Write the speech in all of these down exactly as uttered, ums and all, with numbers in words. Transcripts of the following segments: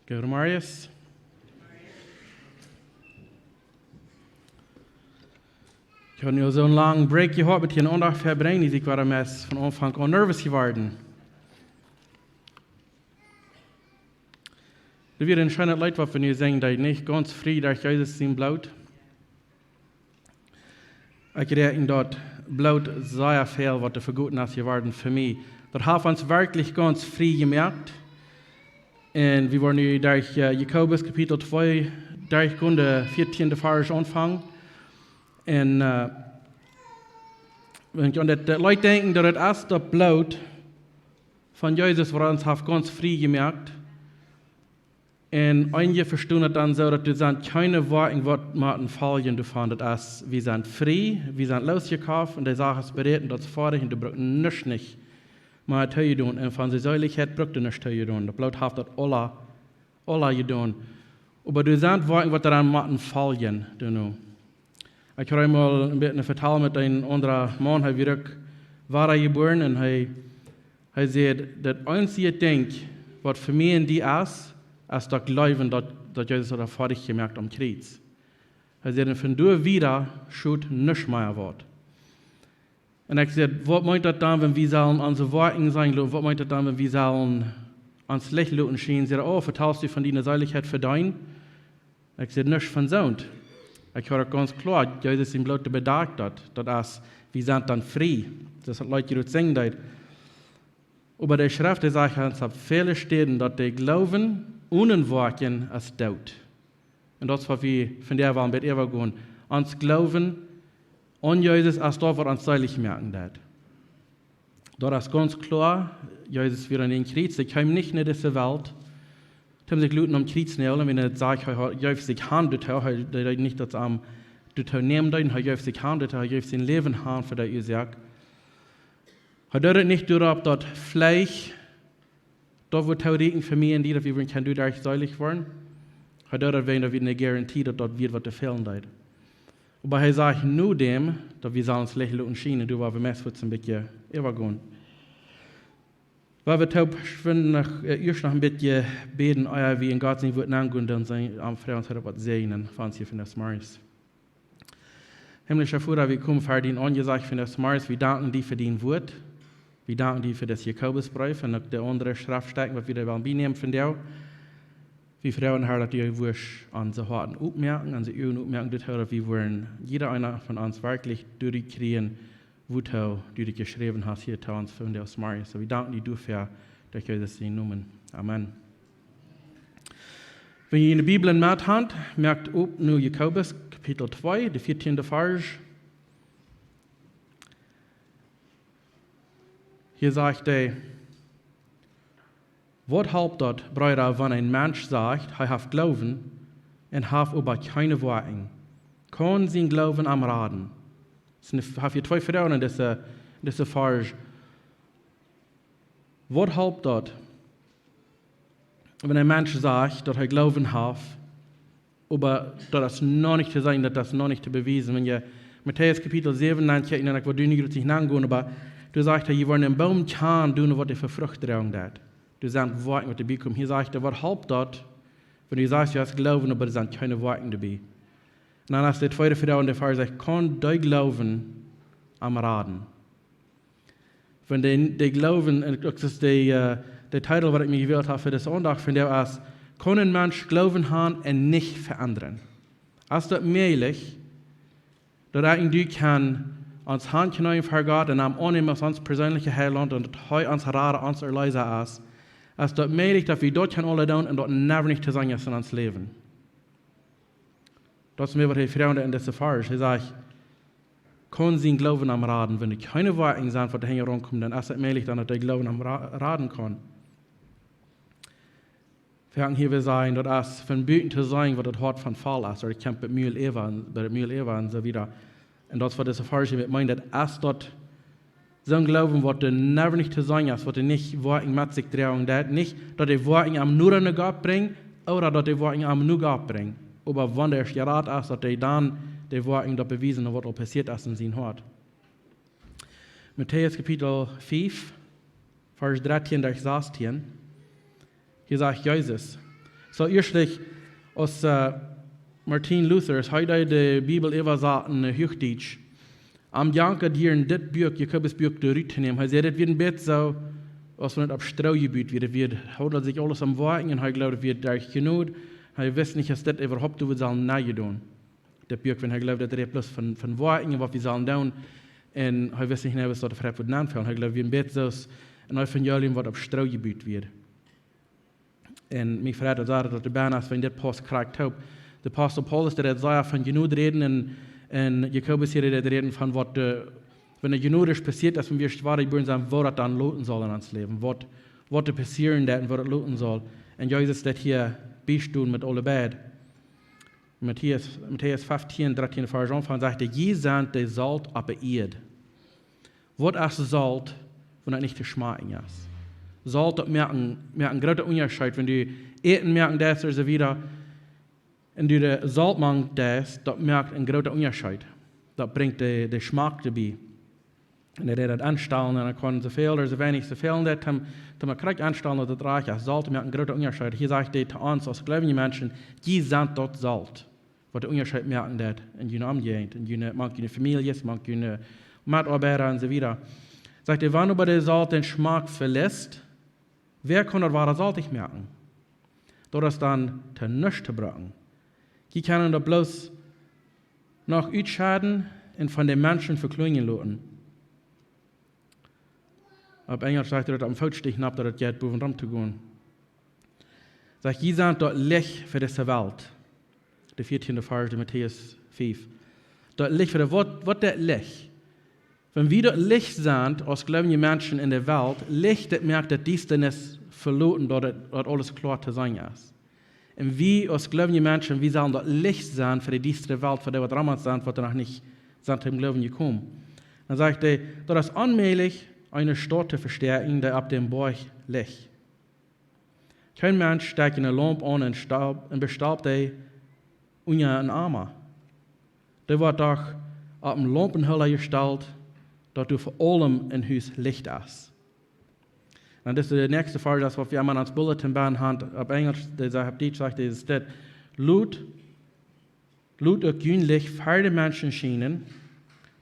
Go to Marius. Ekj hab nu soon langen Break jehaut met hia Aundacht vebrinjen, dee ekj wia meist von Aunfank aun nervös jeworden. Daut wia een scheenet Leet, waut wie nu sinjen, daut nich gaunz frie derch Jesus sien Bloot. Ekj räakjen daut Bloot sea väl, waut doa vegoten es jeworden fa mie. Daut haft ons werkjlich gaunz frie jemoakt. Un wie woaren nu derch, äh, Jakobus Kapitel twee, derch de vieetieende Varsch aunfangen. Un, äh, wan ekj aun daut, daut Leet denkj, daut et es daut Bloot von Jesus, waut ons haft gaunz frie jemoakt. Un eenje vestonen daut dan soo, daut doa sent kjeene Woakjen, waut motten foljen doavon. Daut es, wie sent frie, wie sent loosjekoft un de Sach es berät un daut es foadich un doa brukt nuscht nich mea toojedonen. Un von de Seelichkjeit brukt doa nuscht toojedonen. Daut Bloot haft daut aula, aula jedonen. Oba doa sent Woakjen, waut doaraun motten foljen, doano. Ekj haud eemol een bät een Vetal met een aundren Maun, hee wia uk wada jebuaren un hee, hee säd, daut eensje Dinkj, waut fa mie un die es, es daut Gloowen, daut, daut Jesus haft foadich jemoakt aum Kjriez. Hee säd, un von doa wieda schot nuscht mea waut. Un ekj säd, waut meent daut dan, wan wie sellen onse Woakjen seenen loten? Waut meent daut dan, wan wie sellen ons Licht loten schienen? Säd hee, oh, vetalst du von diene Seelichkjeit vedeenen? Ekj säd, nuscht von soont. Ekj hia uk gaunz kloa, Jesus sien Bloot bedakjt daut. Daut es, wie sent dan frie. Daut es daut Leet, daut sinjen deed. Oba de Schreft, dee sajcht ons opp väle Städen, daut de Gloowen onen Woakjen es doot. Un daut es, waut wie vondoag wellen met äwagonen. Ons Gloowen aun Jesus es daut, waut ons seelich moaken deit. Daut es gaunz kloa, Jesus wia aum Kjriez, hee kjeem nich no dise Welt, toom sikj loten aum Kjriez näajlen, wan et sajcht, hee, hee jeef sikj han doatoo, hee deed nich daut am doatoo nämen deed, hee jeef sikj han doatoo, hee jeef sien Läwen han fa de Uasoak. Hee deed et nich doaropp, daut veleicht daut wudd too rieekjen fa mie un die, daut wie wudden kjennen doaderch seelich woaren. Hee deed et wäajen, daut wia eene Garantie, daut daut wia, waut doa fälen deed. Oba hee sajcht no däm, daut wie sellen ons Licht loten schienen, doa woa wie meist fuaz een bät äwagonen. Woa wie toop schwind noch, äh, ieescht noch een bät bäden, ea wie en Gott sien Wuat nengonen, dan sent, am, froagen, ons hee waut säajnen, fa ons hia vondoag zemorjes. Himmlischa Voda, wie komen ver dien Aunjesecht vondoag zemorjes. Wie danken die fa dien Wuat. Wie danken die fa dän Jakobusbreef un uk de aundre Schreftstäden, waut wie doa wellen bienämen vondoag. Wie froagen, Herr, daut du wurscht onse Hoaten opmoaken, onse Uagen opmoaken, daut, Herr, daut wie wudden, jieda eena von ons werkjlich doaderch kjrieen, waut du doaderch jeschräwen hast hia to ons vondoag zemorjes. Soo, wie danken die doafäa, derch Jesus sienen Nomen. Amen. Wan jie june Bibel met han, moakt opp no Jakobus, Kapitel twee, de vieetieende Varsch. Hia sajcht hee: Waut halpt daut, Breeda, wan een Mensch sajcht, hee haft Gloowen un haft oba kjeene Woakjen? Kaun sien Gloowen am raden? Daut sent, hab ekj twee Froagen en dise, dise Varsch. Waut halpt daut, wan een Mensch sajcht, daut hee Gloowen haft, oba daut es noch nich to seenen, daut es noch nich to bewiesen? Wan jie Matäus Kapitel säwen nenkjikjen, un ekj well doa nich groot nengonen, oba doa sajcht hee, jie woaren een Boom kjanen doonen, waut dee fa Frucht droagen deit. Doa sent Woakjen, waut doabie komen. Hia sajcht hee, waut halpt daut, wan du sajchst, du hast Gloowen, oba doa sent kjeene Woakjen doabie? Un dan es de tweede Froag en de Varsch, sajcht, kaun dee Gloowen am raden? Wan de, de Gloowen, un uk daut es de, äh, de Titel, waut ekj mie jewält hab fa dise Aundacht vondoag, es, kaun een Mensch Gloowen han un nich veendren? Es daut mäajlich, daut ekj un du kjennen ons hankjneen ver Gott un am aunnämen aus ons perseenlichen Heilaunt un daut hee ons Rada, ons Erleesa es? Es daut mäajlich, daut wie daut kjennen aula doonen un daut never nich to seenen es en ons Läwen? Daut es mea, waut hee froagt en dise Varsch. Hee sajcht, kaun sien Gloowen am raden? Wan doa kjeene Woakjen sent, waut doa hinjaraun komen, dan es et mäajlich, dan daut de Gloowen am ra-, raden kaun. Wie haben hia, wie sajen, daut es von buten to seenen, waut daut Hoat von voll es, ooda kjemt bie daut Mul äwa, bie daut Mul äwa un soo wieda. Un daut es, waut dise Varsch met meent, daut es daut soon Gloowen, waut doa never nich to seenen es, waut doa nich Woakjen met sikj droagen deit, nich daut de Woakjen am noda no Gott brinjen, ooda daut de Woakjen am no Gott brinjen. Oba wan hee jerat es, daut hee dan de Woakjen daut bewiesen, waut aul passieet es en sien Hoat. Matäus Kapitel fiew, Varsch dartieen bat sastieen. Hia sajcht Jesus: Soo ieeschtlich, aus äh, Martin Luther, aus hee deed de Bibel äwasaten no Huachdietsch, am jankad hia en dit Buak, Jakobus Buak, doa rut to nämen. Hee säd, daut wia een bät soo, aus wan et opp Stroo jebut wia. Daut wia, haud sikj aules aum Woakjen un hee jleewd, daut wia derch Jnod. Hee wist nich, aus dit äwahaupt wudd sellen nenjedonen. Dit Buak, wan hee jleewd, daut rät bloos von, von Woakjen, waut wie sellen doonen. Un hee wist nich, aus daut de Fräd wudd nenfellen. Hee jleewd, wia een bät soo aus een Evangelium, waut opp Stroo jebut wia. Un mie freit daut, daut de Bibel, aus wan dit pausst, krakjt toop. De Apostel Paulus, dee deed sea von Jnod räden un, un Jakobus hia, dee deed räden von waut de, wan de Jnod passieet es, wan wie wada jebuaren sent, woo daut dan loten saul en ons Läwen. Waut, waut doa passieren deit un woo daut loten saul. Un Jesus deed hia biestonen met aule beid. Matäus, Matäus feftieen, dartieen Varsch aunfangt, sajcht hee: "Jie sent de Solt opp de Ieed." Waut es Solt, wan daut nich to schmakjen es? Solt, daut moakt een, moakt een grooten Unjascheet. Wan du Äten moaken deist ooda soo wieda, un du de Solt mank deist, daut moakt een grooten Unjascheet. Daut brinjt de, de Schmack doabie. Un hee deed daut aunstalen, un hee kunn soo väl ooda soo weinich, soo väl en daut, om, om daut krakjt aunstalen, daut daut rajcht es. Solt moakt een grooten Unjascheet. Hia sajcht hee to ons aus jleewje Menschen: "Jie sent daut Solt, waut dän Unjascheet moaken deit en june Omjäajent, en june, mank june Famieljes, mank june Metoabeida un soo wieda." Sajcht hee: "Wan oba de Solt dän Schmack veliet, wäa kaun daut wada soltich moaken? Daut es dan to nuscht to brucken. Jie kjennen daut bloos noch utschaden un von de Menschen vekjlinjen loten." Opp Enjelsch sajcht hee daut, opp een Footstich knapp, daut et jeit bowen rom to gonen. Sajcht: "Jie sent daut Licht fa dise Welt." De vieetieende Varsch, de Matäus fief. Daut Licht fa de, waut, waut daut Licht? Wan wie daut Licht sent, aus jleewje Menschen en de Welt, Licht, daut moakt daut Diestanis veloten, daut et, daut aules kloa to seenen es. Un wie aus jleewje Menschen, wie sellen daut Licht sennen fa de diestre Welt, fa dee waut rom ons sent, waut doa noch nich sent tom Gloowen jekomen. Dan sajcht hee: "Daut es onmäajlich, eene Staut to vestäakjen, dee opp dän Boajch licht. Kjeen Mensch stekjt eene Laump aun un stalpt, un bestalpt dee unja een Ama. Dee woat doch opp een Laumpenhoola jestalt, daut doa fa aulem em Hus Licht es." Un dit es de näakjste Varsch, waut wie emma en ons Bulletin bennen haben, opp Enjelsch, dee sajcht, opp Dietsch sajcht hee dit: "Lot, lot uk jun Licht ver de Menschen schienen,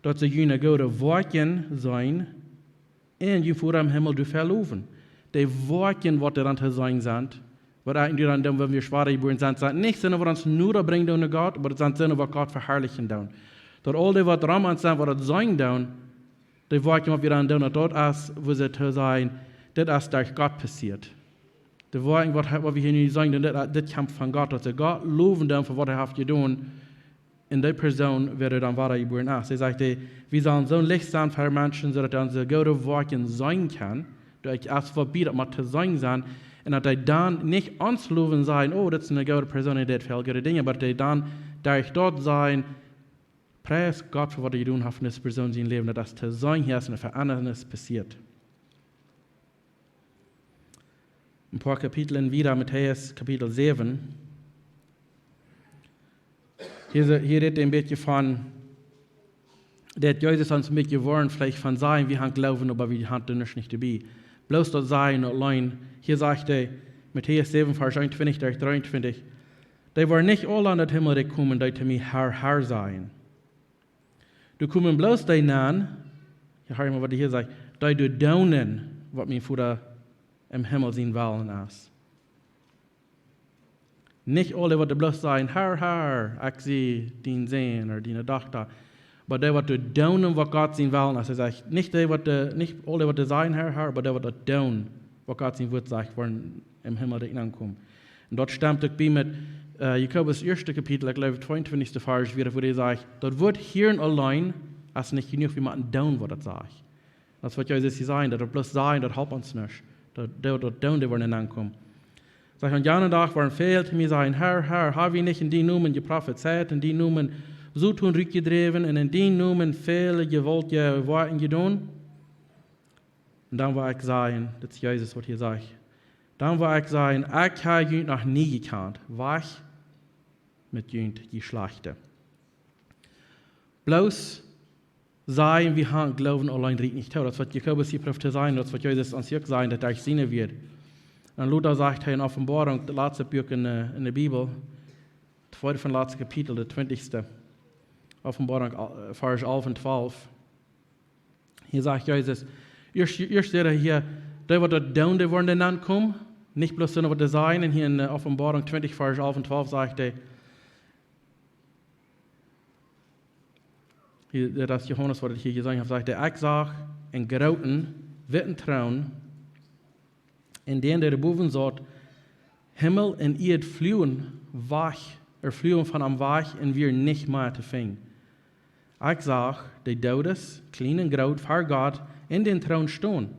daut see june goode Woakjen seenen un jun Voda em Himmel doafäa lowen." De Woakjen, waut doa dan to seenen sent, waut eejentlich dan, dan, wan wie wada jebuaren sent, sent nich soo, waut ons noda brinjen doonen no Gott, oba daut sent soo, waut Gott veharlichen doonen. Daut aul dee, waut rom ons sent, waut daut seenen doonen, dee Woakjen, waut wie dan doonen, daut es, woo see to sajen, dit es derch Gott passieet. De Woakjen, waut, waut wie hia nu seenen, dit, dit kjemt von Gott, daut see Gott lowen doonen fa waut hee haft jedonen. Un dee Persoon woat dan wada jebuaren. Ach, see sajcht, dee, wie sellen soon Licht sennen fa Menschen, soo daut see onse goode Woakjen seenen kjennen. Daut es waut bie daut mott to seenen sennen. Un daut dee dan nich ons lowen sajen: "Oh, daut es eene goode Persoon, dee deit väl goode Dinja." Oba daut dee dan derch daut sajen: "Pries Gott fa waut hee jedonen haft en dise Persoon sien Läwen." Daut es to seenen, hia es eene Veendrunk passieet. Een poa Kapitlen wieda, Matäus Kapitel säwen. Hia, hia rät hee een bät von, daut Jesus ons een bät woarnt, veleicht von sajen, wie haben Gloowen, oba wie haben nuscht doabie. Bloos daut sajen auleen. Hia sajcht hee, Matäus säwen, Varsch eenuntwintich bat dreeuntwintich: "Dee woaren nich aula en daut Himmelrikj komen, dee to mie: Herr, Herr, sajen." Doa komen bloos dee nenn, hia, hia, waut hee hia sajcht, dee doonen, waut mien Voda em Himmel sien Wellen es. Nich aul dee, waut bloos sajen: "Herr, Herr, ekj sie dien Sän ooda diene Dochta." Oba dee, waut doonen, waut Gott sien Wellen es. Hee sajcht, nich dee, waut, nich aul dee, waut sajen: "Herr, Herr", oba dee, waut doonen, waut Gott sien Wort sajcht, woaren em Himmelrikj aunkomen. Un daut stemt uk bie met, äh, Jakobus ieeschte Kapitel, ekj jleew, tweeuntwintichste Varsch, wua, wua hee sajcht, daut Wort hieren auleen es nich jenuach, wie motten doonen, waut daut sajcht. Daut es, waut Jesus hia sajcht, daut bloos sajen, daut halpt ons nich. Daut, daut, daut doonen, dee woaren aunkomen. Sajcht: "Un aun jenen Dach woaren väle to mie sajen: Herr, Herr, haben wie nich en dienen Nomen jeprofezeit, en dienen Nomen Soton rutjedräwen un en dienen Nomen väle jewaultje Woakjen jedonen?" Un dan woa ekj sajen, daut es Jesus, waut hia sajcht, dan woa ekj sajen: "Ekj hab junt noch nich jekjant. Wajch met junt, jie Schlajchte." Bloos sajen, wie haben Gloowen auleen rieekjt nich too. Daut es, waut Jakobus hia proowt to sajen, daut es, waut Jesus ons uk sajcht, daut derch siene Wieed. Un lota sajcht hee en Openboarunk, daut latste Buak en de, en de Bibel, tweede von latste Kapitel, de twintichste, Openboarunk, äh, Varsch alf un twalf. Hia sajcht Jesus, ieescht, ieescht sajcht hee hia, dee waut daut doonen, dee woaren doa nenkomen, nich bloos soone waut doa sajen. Un hia en, äh, Openboarunk twintich, Varsch alf un twalf sajcht hee, hia, daut es Johanes, waut hia jesajcht haft, sajcht hee: "Ekj sach eenen grooten, witten Troon, un dän, dee doa bowen saut. Himmel un Ieed fluagen wajch, ea fluagen von am wajch un wieren nich mea to finjen. Ekj sach de Doodes, kjlien un groot, ver Gott en dän Troon stonen.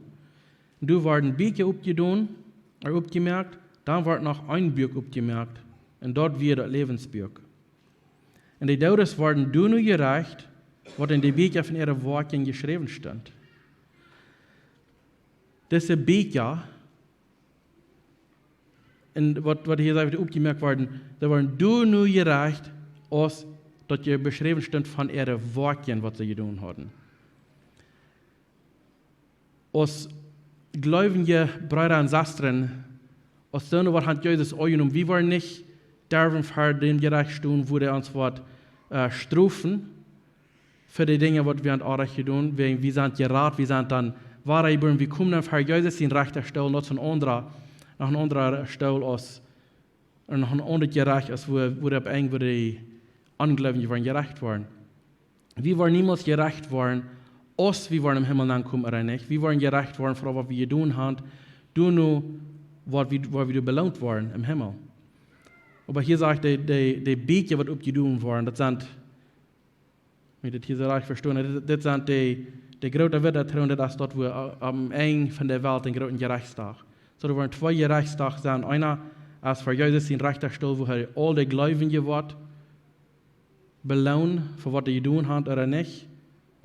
Doa worden Bieekja oppjedonen, ea oppjemoakt, dan wort noch een Buak oppjemoakt, un daut wia daut Läwensbuak. Un de Doodes worden doano jerecht, waut en de Bieekja von äare Woakjen jeschräwen stunt." Dise Bieekja, un waut, waut hia sajcht, oppjemoakt worden, dee worden doano jerecht, aus daut je beschräwen stunt von äare Woakjen, waut see jedonen hauden. Aus gleewje Breeda un Sestren, aus soone waut han Jesus aunjenomen, wie woaren nich derwen ver däm Jerecht stonen, wua hee ons woat, äh, strofen fa de Dinja waut wie han orrajcht jedonen, wäajen wie sent jerat, wie sent dan wadajebuaren, wie komen dan ver Jesus sien Rechtastool, daut es een aundra, noch een aundra Stool aus, un noch een aundret Jerecht aus wua, wua opp eent, wua de Ongleewje woaren jerecht woaren. Wie woaren niemols jerecht woaren, aus wie woaren em Himmel aunkomen ooda nich. Wie woaren jerecht woaren fa waut wie jedonen han, doano woa wie, woa wie doa beloont woaren em Himmel. Oba hia sajcht de, de, de Bieekja waut oppjedonen woaren, daut sent, wan ekj dit hia soo rajcht vestonen, dit, dit sent de, de groote witte Troon, daut es daut wua, äh, aum Enj von de Welt een grooten Jerechtsdach. Soo, doa woaren twee Jerechtsdach sennen. Eena es ver Jesus sien Rechtastool, wua hee aul de Gleewje woat beloonen fa waut dee jedonen han ooda nich.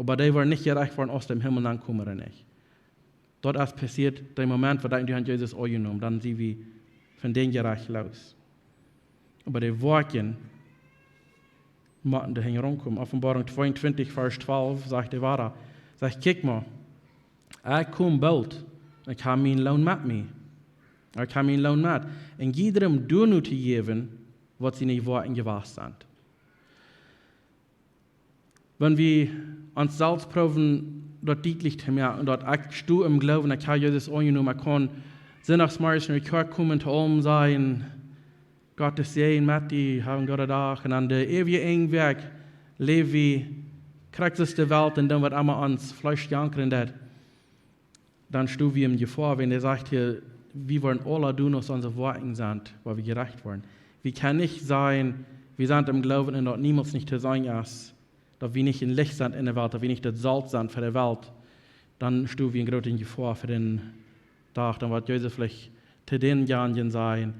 Oba dee woaren nich jerecht woaren, aus dee em Himmel aunkomen ooda nich. Daut es passieet, dee Moment, wua dee han Jesus aunjenomen, dan sent wie von dän Jerecht loos. Oba de Woakjen motten doa hinjaraun komen. Openboarunk tweeuntwintich, Varsch twalf, sajcht hee wada, sajcht: "Kjikj mau, ekj kom boolt, ekj hab mienen Loon met mie. Ekj hab mienen Loon met. Un jiedrem doano to jäwen, waut siene Woakjen jewast sent." Wan wie ons selfst proowen, daut dietlich to moaken, daut ekj sto em Gloowen, ekj hab Jesus aunjenomen, ekj kaun sindachs morjes no de Kjoakj komen, to aulem sajen: "Gott sie met die, hab eenen gooden Dach." Un aun de eewje Enj wäa läw wie krakjt soo aus de Welt un dan waut emma ons Fleesch jankren deit. Dan sto wie en Jefoa, wan hee sajcht hia, wie woaren aula doonen aus onse Woakjen sent, wua wie jerecht woaren. Wie kjennen nich sajen, wie sent em Gloowen un daut niemols nich to seenen es, daut wie nich een Licht sent en de Welt, daut wie nich daut Solt sent fa de Welt. Dan sto wie en groote Jefoa fa dän Dach, dan woat Jesus veleicht to dänjenijen sajen: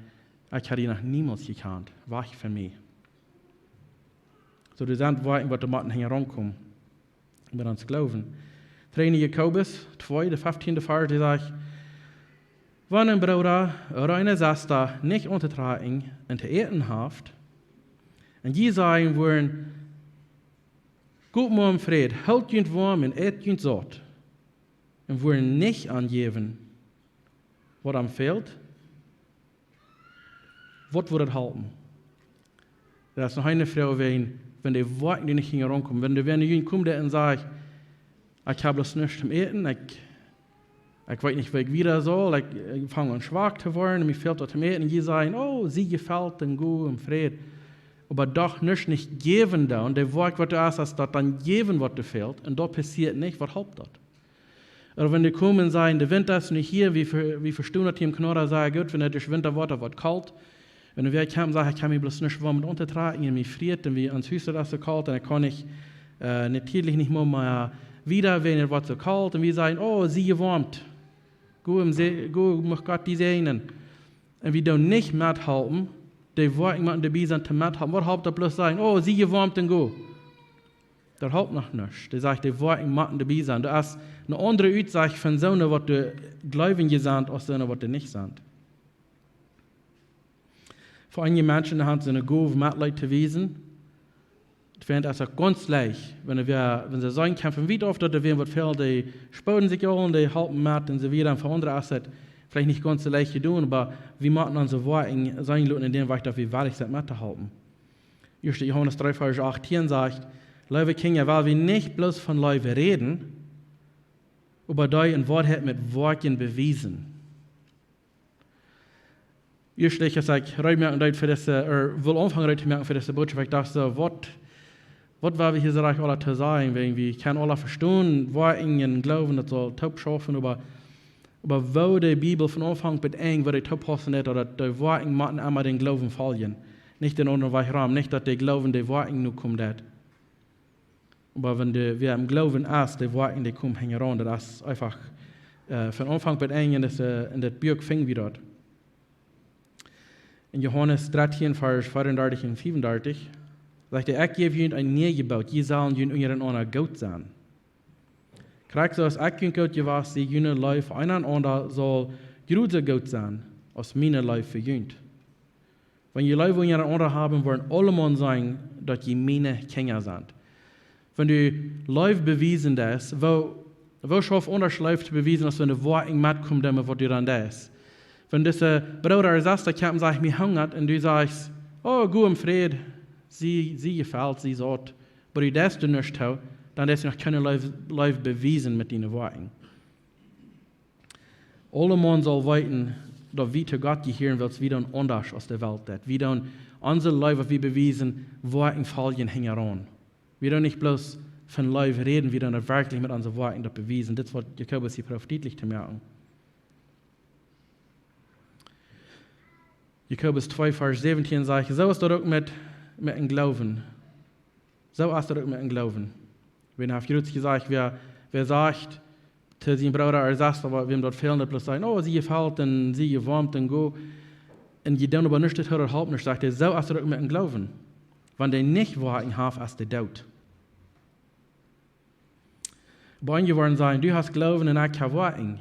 "Ekj hab die noch niemols jekjant, wajch von mie." Soo, doa sent Woakjen, waut doa motten hinjaraun komen met ons Gloowen. Dree Jakobus twee, de feftiende Varsch, dee sajcht: "Wan een Brooda ooda eene Sesta nich auntotrakjen un to äten haft, un jie sajen woaren: 'Got mau en Fräd, hoolt junt woam un ät junt saut,' un woaren nich aunjäwen, waut am fält, waut woat daut halpen?" Daut es noch eene Froag, wan, wan de Woakjen doa nich hinjaraun komen. Wan de, wan de Jugend kjemt un sajcht: "Ekj hab bloos nuscht toom Äten, ekj, ekj weet nich, woo ekj wieda saul, ekj, ekj fang aun schwak to woaren, mie fält waut toom Äten." Un jie sajen: "Oh, sie jefelt un go en Fräd." Oba doch nuscht nich jäwen dan, de Woakj waut doa es, es daut dan jäwen waut doa fält, un daut passieet nich, waut halpt daut? Ooda wan dee komen un sajen: "De Winta es nu hia, wie ve-, wie vestonen daut hia em Kanada sea goot, wan et es Winta woat, woat kolt." Un dan wäa kjemt un sajcht: "Ekj kaun mie bloos nuscht woam auntotrakjen, un mie friet, un wie, ons Hus es soo kolt, un ekj kaun nich, äh, natieedlich nich mea, mea wieda, wan et woat soo kolt." Un wie sajen: "Oh, sie jewoamt. Go em Se-, go, mucht Gott die säajnen." Un wie doonen nich methalpen, de Woakjen motten doabie sennen to methalpen. Waut halpt daut bloos sajen: "Oh, sie jewoamt un go"? Daut halpt noch nuscht. Dee sajcht, de Woakjen motten doabie sennen. Daut es eene aundre Utsach von soone, waut doa Gleewje sent, aus soone, waut doa nich sent. Fa eenje Menschen haft et eene Gow, Metleet to wiesen. Daut es uk gaunz leicht, wan wie, wan see seenen kjennen von wiet auf, daut doa wäa waut fält, dee spooden sikj aul un dee halpen met un soo wieda. Un fa aundre es et Veleicht nich gaunz soo leicht jedonen, oba wie motten onse Woakjen seenen loten en däm Wajch, daut wie wellich sent mettohalpen. Ieeschte Johanes dree Varsch achtieen sajcht: Leewe Kjinja, well wie nich bloos von Leew räden, oba dee en Woarheit met Woakjen bewiesen. Ieeschtlich, aus ekj reed moaken deed fa dise, ea, wull aunfangen reed to moaken fa dise Bootschoft, ekj docht soo, waut, waut woa wie hia soo rajcht aula to sajen, wäajen wie kjennen aula vestonen, Woakjen un Gloowen, daut saul toop schaufen, oba, oba woo de Bibel von Aunfank bat Enj, woo dee toop paussen deit, daut de Woakjen motten emma dän Gloowen foljen. Nich dän aundren Wajch rom, nich daut de Gloowen de Woakjen nokomen deit. Oba wan de, wäa em Gloowen es, de Woakjen, dee komen hinjaraun. Daut es eefach, ea, von Aunfank bat Enj en daut, ea, en daut Buak finj wie daut. En Johanes dartieen, Varsch veeaundartich un fiefundartich, sajcht hee: Ekj jäw junt een nieet Jeboot, jie sellen junt unjarenaunda goot sennen. Krakjt soo aus ekj junt goot jewast sie, june Leew fa eenaunda saul jrod soo goot sennen aus miene Leew fa junt. Wan jie Leew unjarenaunda haben, woaren aulemaun seenen, daut jie miene Kjinja sent. Wan du Leew bewiesen deist, woo, woo schauft aundasch Leew to bewiesen, aus wan de Woakjen metkomen doonen, waut du dan deist? Wan dise Brooda ooda Sesta kjemt un sajcht: Mie hungat, un du sajchst: Oh, go en Fräd, sie, sie jefelt, sie saut, oba du deist doa nuscht too, dan deist du noch kjeene Leew, Leew bewiesen met diene Woakjen. Aulemaun saul weeten, daut wie to Gott jehieren, wiels wie doonen aundasch aus de Welt deit. Wie doonen onse Leew, waut wie bewiesen, Woakjen foljen hinjaraun. Wie doonen nich bloos von Leew räden, wie doonen daut werkjlich met onse Woakjen daut bewiesen. Dit es, waut Jakobus hia proowt dietlich to moaken. Jakobus twee, Varsch säwentieen sajcht: Soo es daut uk met, met dän Gloowen. Soo es daut uk met dän Gloowen. Wie haben jrod jesajcht, wäa, wäa sajcht to sienen Brooda ooda Sesta, waut, wäm daut fält, daut bloos sajen: Oh, sie jefelt un sie jewoamt un go. Un jie doonen oba nuscht, daut halpt nuscht, sajcht hee, soo es daut uk met dän Gloowen. Wan dee nich Woakjen haft, es dee doot. Oba eenje woaren sajen: Du hast Gloowen un ekj hab Woakjen.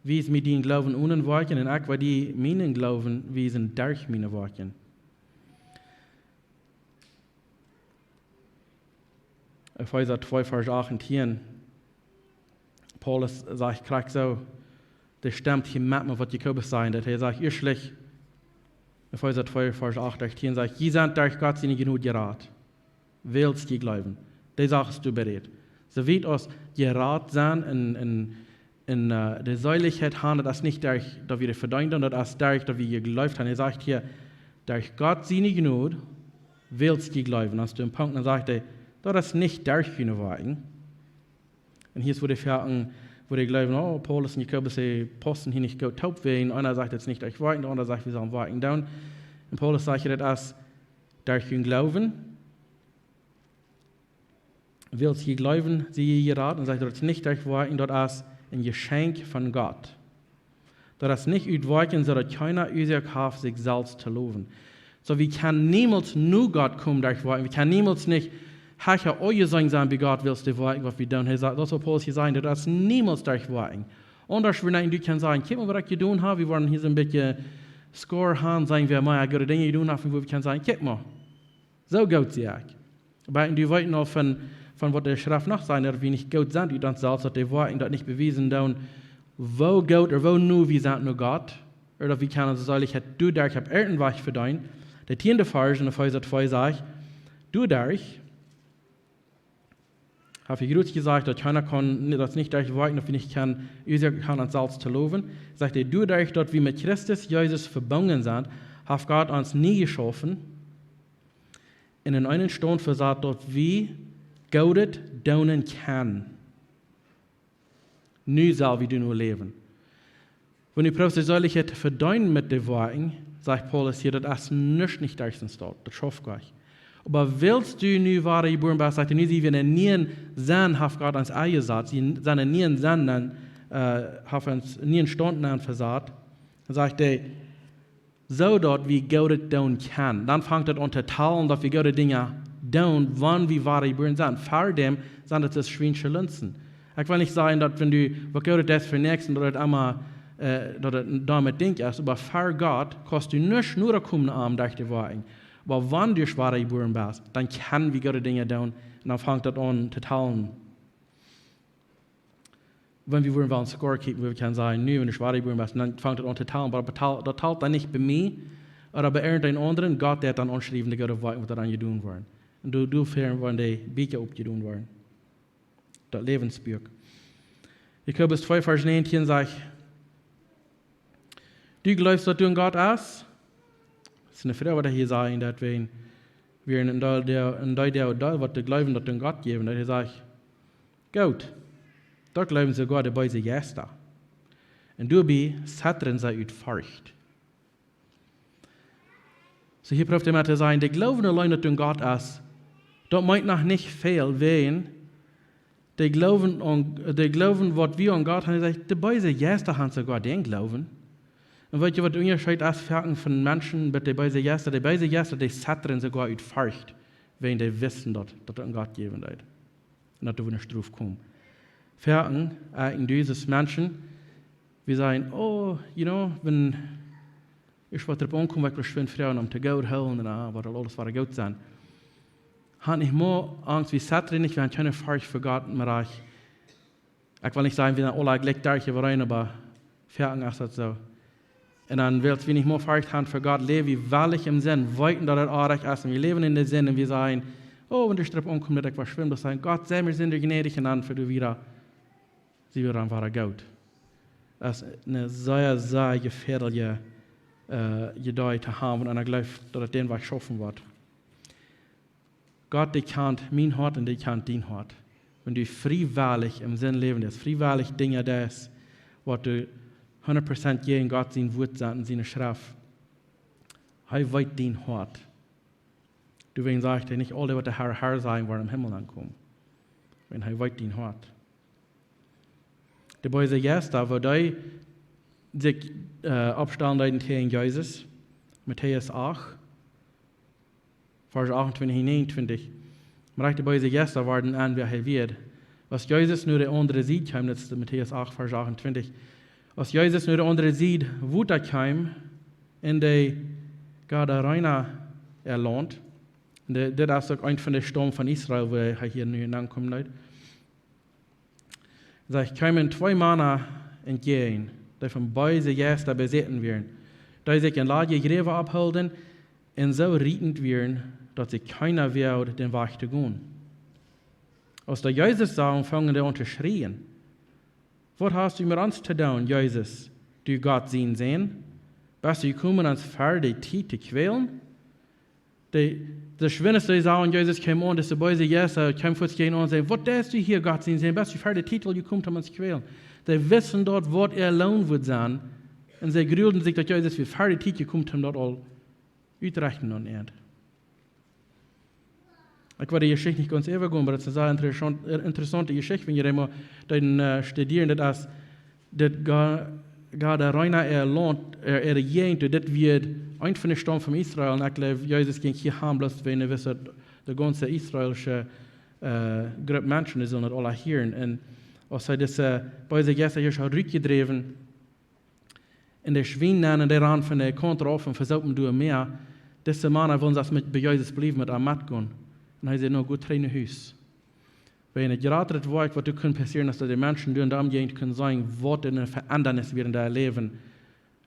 Wies mie dienen Gloowen onen Woakjen, un ekj woa die mienen Gloowen wiesen derch miene Woakjen. Efeesa twee, Varsch acht un tieen. Paulus sajcht krakjt soo, dee stemt hia met, met waut Jakobus säd, daut hee sajcht, ieeschtlich, Efeesa twee, Varsch acht derch tieen sajcht: Jie sent derch Gott siene Jnod jerat, wiels jie jleewen. Dee Sach es doa berät. Soo wiet aus jerat sennen un, un, un, ea, de Seelichkjeit haben, daut es nich derch daut wie daut vedeent haben, daut es derch daut wie jejleeft haben. Hee sajcht hia, derch Gott siene Jnod, wiels jie jleewen. Aus du een Punkt, dan sajcht hee, daut es nich derch june Woakjen. Un hia es, wua dee foaken, wua dee jleewen: Oh, Paulus un Jakobus, dee paussen hia nich goot toop, wäajen eena sajcht, daut es nich derch Woakjen, de aundra sajcht, wie sellen Woakjen doonen. Un Paulus sajcht, daut es derch jun Gloowen, wiels jie jleewen, sie jie jerat, un sajcht, daut es nich derch Woakjen, daut es een Jeschenkj von Gott. Daut es nich ut Woakjen, soo daut kjeena Uasoak haft, sikj selfst to lowen. Soo, wie kjennen niemols no Gott komen derch Woakjen. Wie kjennen niemols nich hecha aunjeseenen sennen bie Gott, wiels de Woakjen, waut wie doonen. Hee sajcht, daut es, waut Paulus hia sajcht, daut es niemols derch Woakjen. Aundasch, wan du kaust sajen: Kjikj mol, waut ekj jedonen hab, wie woaren hia soo een bät Score haben, sajen wie, mau, ekj hab goode Dinja jedonen, auf wua wie kjennen sajen: Kjikj mol, soo goot sie ekj. Oba du weetst noch von, von waut de Schreft noch sajcht, daut wie nich goot sent ut ons selfst, daut de Woakjen daut nich bewiesen doonen, woo goot ooda woo no wie sent no Gott, ooda daut wie kjennen onse Seelichkjeit doaderch opp irjent een Wajch vedeenen. De tieende Varsch en Efeesa twee sajcht, doaderch, hab ekj jrod jesajcht, daut kjeena kaun, daut es nich derch Woakjen, daut wie nich kjennen, Uasoak haben, ons selfst to lowen. Sajcht hee, doaderch, daut wie met Christus Jesus vebungen sent, haft Gott ons nie jeschaufen un en eenen Staunt vesat, daut wie Goodet doonen kjennen. Nu sell wie doano läwen. Wan du proowst de Seelichkjeit to vedeenen met de Woakjen, sajcht Paulus hia, daut es nuscht nich derch ons daut, daut schauft Gott. Oba wiels du nu wada jebuaren best, sajcht hee, nu sie wie en een nieen Senn, haft Gott ons enjesat, wie sent en een nieen Senn, dan, ea, haft ons en een nieen Staunt dan vesat. Dan sajcht hee, soo daut wie Goodet doonen kjennen. Dan fangt daut aun to talen, daut wie goode Dinja doonen, wan wie wada jebuaren sent. Ver däm sent daut soo aus schwiensche Lunsen. Ekj well nich sajen, daut wan du waut Goodet deist fa dän Näakjsten, daut daut emma, ea, daut daut doamet Dinkj es, oba ver Gott kaust du nich no komen aun derch de Woakjen. Oba wan du wada jebuaren best, dan kjenn wie goode Dinja doonen, un dan fangt daut aun to talen. Wan wie wudden wellen score kjikjen, wua wie kjennen sajen, nu, wan du schwoa jebuaren best, dan fangt daut aun to talen, oba daut talt, daut talt dan nich bie mie, ooda bie irjent een aundren, Gott deit dan aunschriewen, de goode Woakjen, waut doaraun jedonen woaren. Un doa, doafäa woaren de Bieekja opjedonen woaren. Daut Läwensbuak. Jakobus twee, Varsch näajentieen sajcht: "Du jleefst, daut doa een Gott es?" Daut es eene Froag, waut hee hia sajcht, daut wie, wie en dee, dee, en dee, dee, dee, waut dee jleewen, daut doa een Gott jeft. Daut hee sajcht: "Goot, daut jleewen soogoa de beese Jeista. Un doabie zettren see ut Forcht." Soo, hia proowt hee mau to sajen, dee jleewen auleen, daut doa een Gott es, daut meent noch nich väl, wäajen dee jleewen aun, dee jleewen, waut wie aun Gott haben, hee sajcht, de beese Jeista haben soogoa dän Gloowen. Un weetst, waut de Unjascheet es, foaken von Menschen met de beese Jeista? De beese Jeista, dee zettren soogoa ut Forcht, wäajen dee weeten, daut, daut doa een Gott jäwen deit. Un daut doa eene Strof kjemt. Foaken, äh, en dise Menschen, wie sajen, oh, you know, wan ekj waut doaropp aunkomt, woa ekj woll schwind froagen om to goot hoolen un, ah, woat aul aules wada goot sennen. Hab nich mea Angst, wie zettren nich, wie haben kjeene Forcht fa Gott, mau ekj, ekj well nich sajen, wie sent aule jlikj doa äwa een, oba foaken es daut soo. Un dan, wiels wie nich mea Forcht haben fa Gott, läw wie wellich em Sind, weeten, daut et oajch es, un wie läwen en de Sind, un wie sajen, oh, wan ekj doaropp aunkomt, daut ekj woll schwind, dan sajen, Gott, sie mie Sinda jnädich, un dan fa du wada sie wie dan wada goot. Daut es eene sea, sea jefäadelje, äh, Iedee to haben, wan eena jleeft, daut et dän Wajch schaufen woat. Gott, dee kjant mien Hoat un dee kjant dien Hoat. Wan du friewellich em Sind läwen deist, friewellich Dinja deist, waut du hundat Prozent jäajen Gott sien Wuat sent un siene Schreft, hee weet dien Hoat. Doawäajen sajcht hee, nich aul dee, waut dän Harn, Harn sajen, woaren em Himmel aunkomen. Wiels hee weet dien Hoat. De beese Jeista, woo dee sikj, äh, oppstalen deeden jäajen Jesus. Matäus acht, Varsch achtuntwintich un näajenuntwintich. Mau de beese Jeista worden en, wäa hee wia. Aus Jesus no de aundre Sied kjeem, daut es Matäus acht, Varsch achtuntwintich. Aus Jesus no de aundre Sied Wota kjeem, en de Gadarena äa Launt. Un de, dit es uk eent von de Staum von Israel, wua hee hia nu aunkomen deed. Sajcht, kjeemen twee Mana entjäajen, dee von beese Jeista besäten wieren, dee sikj en ladje Jräwa oppheelden un soo rietend wieren, daut see kjeena woagd, dän Wajch to gonen. Aus dee Jesus sagen, fungen dee aun to schrieen: "Waut hast du met ons to doonen, Jesus, du Gott sien Sän? Best du jekomen, ons ver de Tiet to kjwälen?" De, de schwind aus dee sagen, Jesus kjeem aun, dise beese Jeista kjeemen fuaz jäajen an un säden: "Waut deist du hia, Gott sien Sän? Best du ver de Tiet aul jekomen, om ons to kjwälen?" Dee weeten daut, waut äa Loon wudd sennen. Un see grulden sikj, daut Jesus ver de Tiet jekomen, om daut aul uttorechten aun an. Ekj well de Jeschicht nich gaunz äwagonen, oba daut es eene sea interessaunt-, äh, interessaunt Jeschicht, wan jie emol dän, äh, studieren, daut es daut Ga-, Gadarena äa Launt, äa, äa Jäajent, daut wia eent von de Staum von Israel, un ekj jleew, Jesus jinkj hia han, bloos wäajen hee wist, daut de gaunze israelische, äh, Grupp Menschen, dee sullen daut aula hieren. Un aus hee dise beese Jeista hia haud rutjedräwen, un de Schwien nämen, un dee randen von de Kaunt rauf un vesopen doa mea, dise Mana wullen selfst met, bie Jesus bliewen, met am metgonen. Un hee säd: "No, got trigj no Hus." Wiels een jratra Woakj, waut doa kunn passieren, es daut de Menschen doa en de Omjäajent kunnen seenen, waut eene Veendrunk wia en äa Läwen.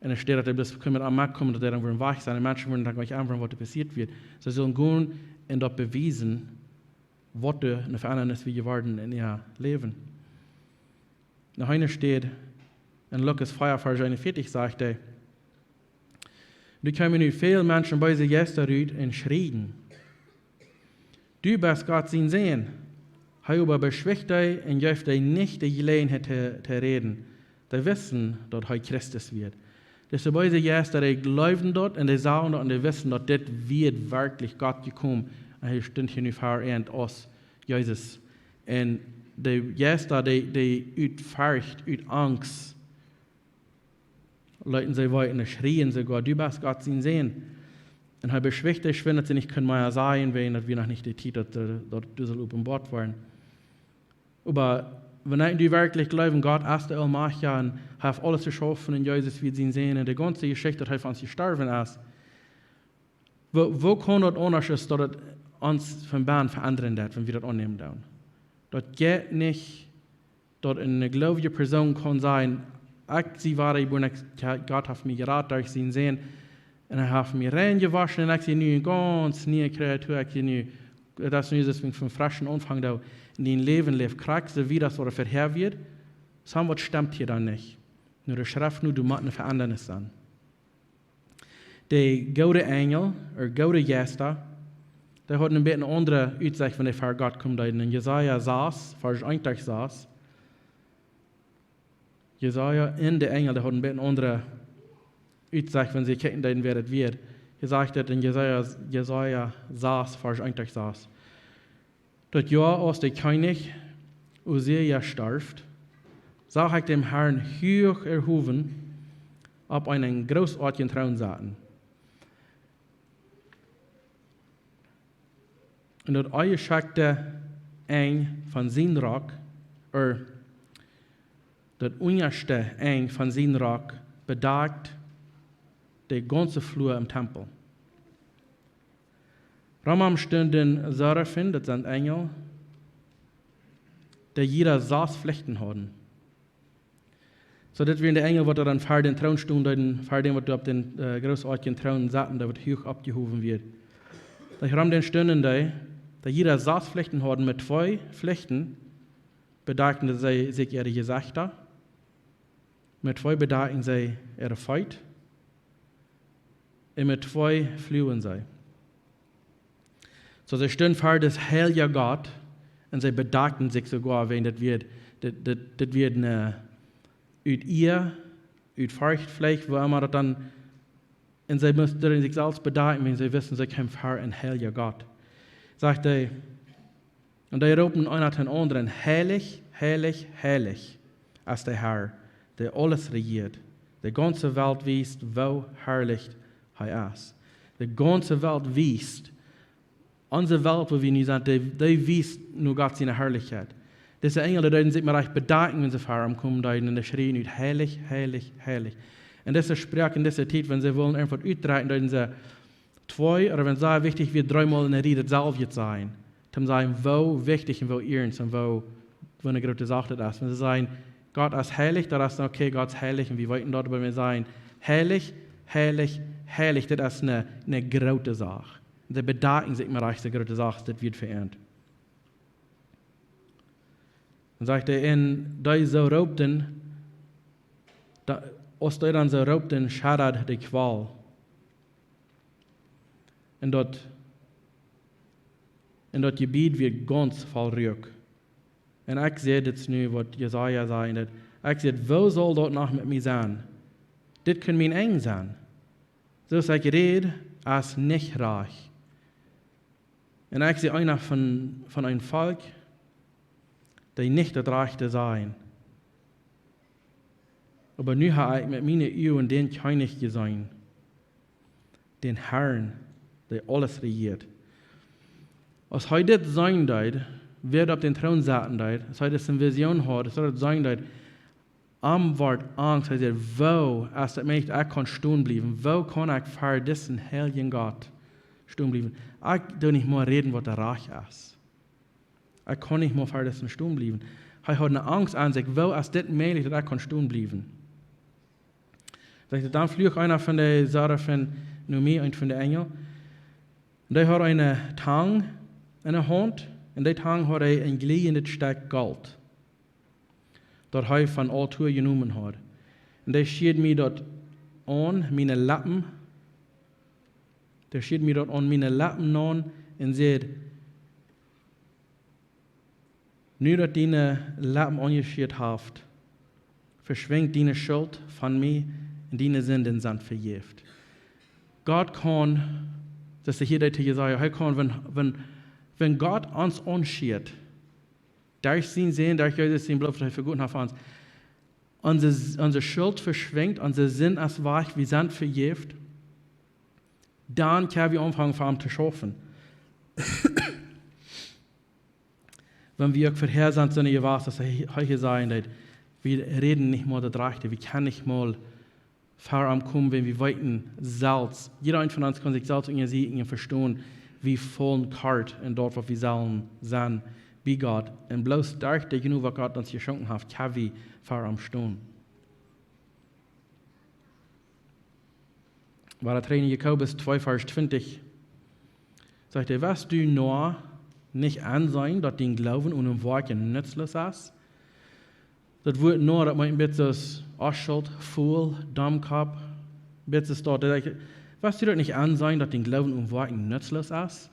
Un enne Städ daut dee bloos kunnen met am metkomen, daut dee dan wudden wajch sennen. De Menschen wudden dan nich enwoaren, waut doa passieet wia. See sullen gonen un daut bewiesen, waut doa eene Veendrunk wia jeworden en äa Läwen. Noch eene Städ, en Lukas vea, Varsch eenunvieetich, sajcht hee: "Doa kjeemen nu väl Menschen beese Jeista rut un schrieden: 'Du best Gott sien Sän.' Hee oba beschwicht dee un jeef dee nich de Jeläajenheit to, to räden. Dee wisten, daut hee Christus wia." Dise beese Jeista, dee jleewden daut un dee sagen daut un dee wisten, daut dit wia werkjlich Gott jekomen. Un hee stunt hia nu ver an aus Jesus. Un de Jeista, dee, dee ut Forcht, ut Angst, leeten see wajch un schrieen soogoa: "Du best Gott sien Sän." Un hee beschwicht dee schwind, daut see nich kunnen mea sajen, wiels daut wia noch nich de Tiet, daut, äh, daut dit sull openboat woaren. Oba wan wie werkjlich jleewen, Gott es de Aulmajchtja un hee haft aules jeschaufen un Jesus wia sien Sän un de gaunze Jeschicht, daut hee fa ons jestorwen es, woo, woo kaun daut aundasch es, daut et ons von bennen veendren deit, wan wie daut aunnämen doonen? Daut jeit nich daut eene gloowje Persoon kaun sajen: "Ekj sie wadajebuaren, ekj, Gott haft mie jerat derch sienen Sän. Un hee haft mie rein jewoschen un ekj sie nu eene gaunz niee Kreatua, ekj sie nu, daut es nu, daut ekj von freschen Aunfank doo." Un dien Läwen läft krakjt soo wieda aus waut et verhäa wia. Soo waut stemt hia dan nich. Nu, de Schreft nu, doa mott eene Ve'endanis sennen. De goode Enjel, ooda goode Jeista, dee hauden een bät eene aundre Utsecht, wan dee ver Gott komen deeden. En Jesaja sas, Varsch eent bat sas, Jesaja un de Enjel, dee hauden een bät eene aundre Utsecht, wan see kjikjen deeden, wäa daut wia. Jesajcht daut en Jesaja, Jesaja sas, Varsch eent bat sas: "Daut Joa, aus de Kjennich Usia storf, sach ekj dän Harn huach erhowen opp eenen grootoatjen Troon sitten. Un daut onjeschekjte Enj von sienen Rock, ooda daut unjaschte Enj von sienen Rock bedakjt de gaunze Flua em Tempel. Rom am stunden Serafen, daut sent Enjel, dee jieda sas Flechten hauden." Soo, dit wieren de Enjel, waut doa dan ver dän Troon stonden, ver dän, waut doa opp dän, äh, grootoatjen Troon saut, dee waut huach oppjehowen wia. Doa rom dän stunden dee, dee jieda sas Flechten hauden. Met twee Flechten bedakjten see sikj äare Jesechta, met twee bedakjten see äare Feet, un met twee fluagen see. Soo, see stunden ver dän heiljen Gott un see bedakjten sikj soogoa, wan daut wia, daut, daut, daut wia eene, ut Ea, ut Forcht veleicht, woo emma daut dan, un see musten sikj selfst bedakjen, wan see wisten, see kjeemen ver eenen heiljen Gott. Sajcht hee, un dee roopen eena dän aundren: "Heilich, heilich, heilich es de Herr, dee aules rejieet. De gaunze Welt wiest, woo harlich hee es." De gaunze Welt wiest, onse Welt, woo wie nu sent, dee, dee wiest nu Gott siene Harlichkjeit. Dise Enjel, dee deeden sikj mau rajcht bedakjen, wan see ver am komen deeden, un dee schrieejen ut: "Heilich, heilich, heilich." Un dise Sproak en dise Tiet, wan see wullen irjentwaut utdrekjen, deeden see twee, ooda wan see wichtich wia, dreemol en de Rie daut selwje sajen. Toom sajen, woo wichtich un woo iernst un woo, woo eene groote Sach daut es. Wan see sajen: "Gott es heilich", daut es dan okay, Gott es heilich un wie weeten daut, oba wan see sajen: "Heilich, heilich, heilich", daut es eene, eene groote Sach. See bedakjen sikj mau rajcht, de groote Sach, daut wia ve'endat. Dan sajcht hee: "Un dee soo roopten, da, aus dee dan soo roopten, schaddad de Kwal. Un daut, un daut Jebied wia gaunz voll Ruak." Un ekj säd, dit es nu waut Jesaja säd, daut, ekj säd: "Woo saul daut noch met mie sennen? Dit kunn mien Enj sennen. Soo aus ekj räd, es nich rajcht." Un ekj sie eena von, von een Volkj, dee nich daut Rajchte sajen. Oba nu hab ekj met miene Uagen dän Kjennich jeseenen, dän Herrn, dee aules rejieet. Aus hee dit seenen deed, wäa opp dän Troon saut, deed, aus hee dise Vision haud, aus hee daut seenen deed, am wort Angst. Hee säd: "Woo es daut mäajlich, ekj kaun stonen bliewen? Woo kaun ekj ver disen heiljen Gott stonen bliewen? Ekj doo nich mea räden, waut rajcht es. Ekj kaun nich mea ver disen stonen bliewen." Hee haud eene Angst aun sikj: "Woo es dit mäajlich, daut ekj kaun stonen bliewen?" Sajcht hee: "Dan fluach eena von de Serafen no mie, eent von de Enjel. Un dee haud eene Tang en de Haunt, un dee Tang haud hee een jlieejendet Stekj Golt, daut hee von Altoa jenomen haud. Un dee schieed mie daut aun miene Leppen, dee schieed mie daut aun miene Leppen aun un säd: Nu daut diene Leppen aunjeschieet haft, veschwinjt diene Schult von mie un diene Sinden sent vejäft." Gott kaun, daut es hia daut Jesaja, hee kaun, wan, wan, wan Gott ons aunschieet, derch sienen Sän, derch Jesus sien Bloot, waut hee vegoten haft fa ons, onse, onse Schult veschwinjt, onse Sind es wajch, wie sent vejäft, dan kjenn wie aunfangen, fa am to schaufen. Wan wie uk verhäa sent, sent jewast, aus hee, hee säd, daut wie räden nich mol daut Rajchte, wie kjennen nich mol ver am komen, wan wie weeten selfst, jieda eena von ons kaun sikj selfst unjasieekjen un vestonen, wie faulen kort en daut, waut wie sellen sennen, bie Gott. Un bloos derch de Jnod, waut Gott ons jeschonken haft, kjenn wie ver am stonen. Wada trigj en Jakobus twee, Varsch twintich, sajcht hee: "Woascht du nich enseenen, daut dien Gloowen onen Woakjen nutzloos es?" Daut Wuat nich, daut meent een bät aus Oschult, fool, Domkopp, een bät aus daut. Hee sajcht: "Woascht du daut nich enseenen, daut dien Gloowen onen Woakjen nutzloos es?"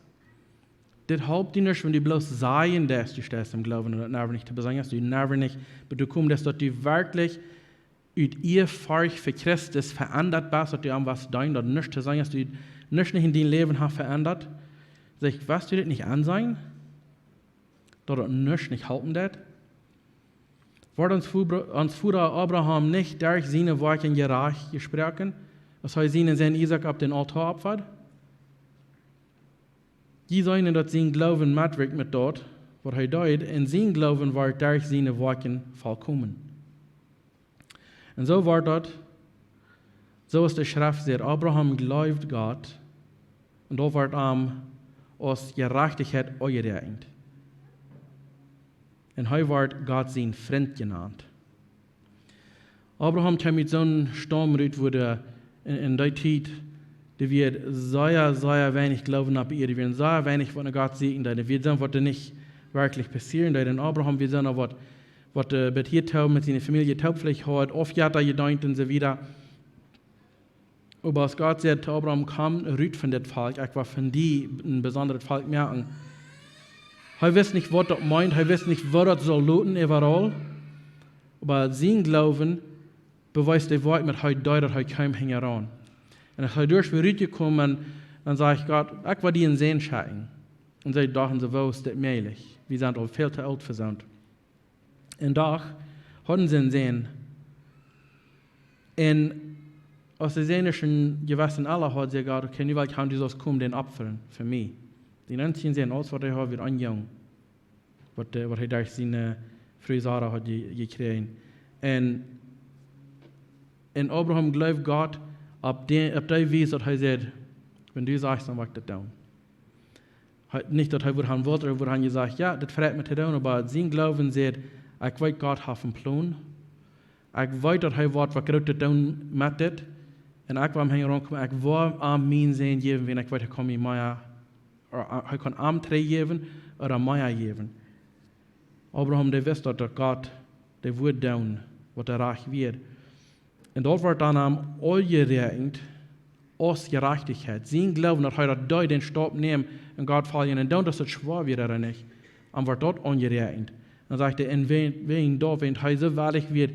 Dit halpt die nich, wan du bloos sajen deist, du steist em Gloowen un daut never nich to beseenen es, du never nich, oba du kjemst, daut du werkjlich ut Ehrfurcht fa Christus veendat best, daut du am waut deist, daut nuscht to seenen es, daut du nuscht nich en dien Läwen hast veendat. Sajcht: "Woascht du dit nich enseenen, daut daut nuscht nich halpen deed? Wort ons Vo-, ons Voda Abraham nich derch siene Woakjen jerajcht jesproaken, aus hee sienen Sän Isaak opp dän Aultoa opfad?" Jie seenen, daut sien Gloowen metwirkjt met daut, waut hee deed, un sien Gloowen wort derch siene Woakjen volkomen. Un soo wort daut, soo aus de Schreft sajcht: "Abraham jleewd Gott, un daut wort am aus Jerajchtichkjeit aunjeräakjent. Un hee wort Gott sien Frint jenant." Abraham kjeem ut soon Staum rut, wua de, en, en dee Tiet, doa wia sea, sea weinich Gloowen opp Ieed, doa wia sea weinich, waut no Gott sieekjen deeden, doa wia soont, waut doa nich werkjlich passieren deed. Un Abraham wia soon, waut, waut, äh, bat hia toop met siene Famielje toop veleicht haud, Aufjetta jedeent un soo wieda. Oba aus Gott säd to Abraham: "Komm rut von dit Volkj, ekj woa von die een besondret Volkj moaken." Hee wist nich, waut daut meent, hee wist nich, woo daut sull loten äwaraul. Oba sien Gloowen bewiest de Woakj met, hee deed daut, hee kjeem hinjaraun. Un aus hee doa wia rutjekomen, dan säd Gott: "Ekj woa die een Sän schenkjen." Un see dochten: "Soo, woo es dit mäajlich? Wie sent aul väl to oolt fa soont." Un doch hauden see een Sän. Un aus de Sän dan een jewesset Ella haud, säd Gott: "Okay, nu well ekj haben, du saust komen dän opfren fa mie." Dän eensjen Sän, aules waut hee haud, wia een Jung, waut, äh, waut hee derch siene, äh, Fru Sara haud je-, jekjräajen. Un, un Abraham jleewd Gott opp dee, opp dee Wies, daut hee säd: "Wan du sajchst, dan woa ekj daut doonen." Hee, nich daut hee wudd han wult, hee wudd han jesajcht: "Jo, daut freit mie to doonen," oba sien Gloowen säd: "Ekj weet, Gott haft een Plon. Ekj weet, daut hee woat waut Grootet doonen met dit. Un ekj woa am hinjaraun komen, ekj woa am mienen Sän jäwen, wan ekj weet, hee kaun mie mea, ooda, äh, hee kaun am trigj jäwen, ooda mea jäwen." Abraham, dee wist daut, daut Gott, dee wudd doonen, waut rajcht wia. Un daut wort dan am aunjeräakjent aus Jerajchtichkjeit. Sien Gloowen, daut hee daut deed, dän Staup neem un Gott foljen, un dan, daut daut schwoa wia ooda nich, am wort daut aunjeräakjent. Dan sajcht hee, un wäajen, wäajen daut, wäajen hee soo wellich wia,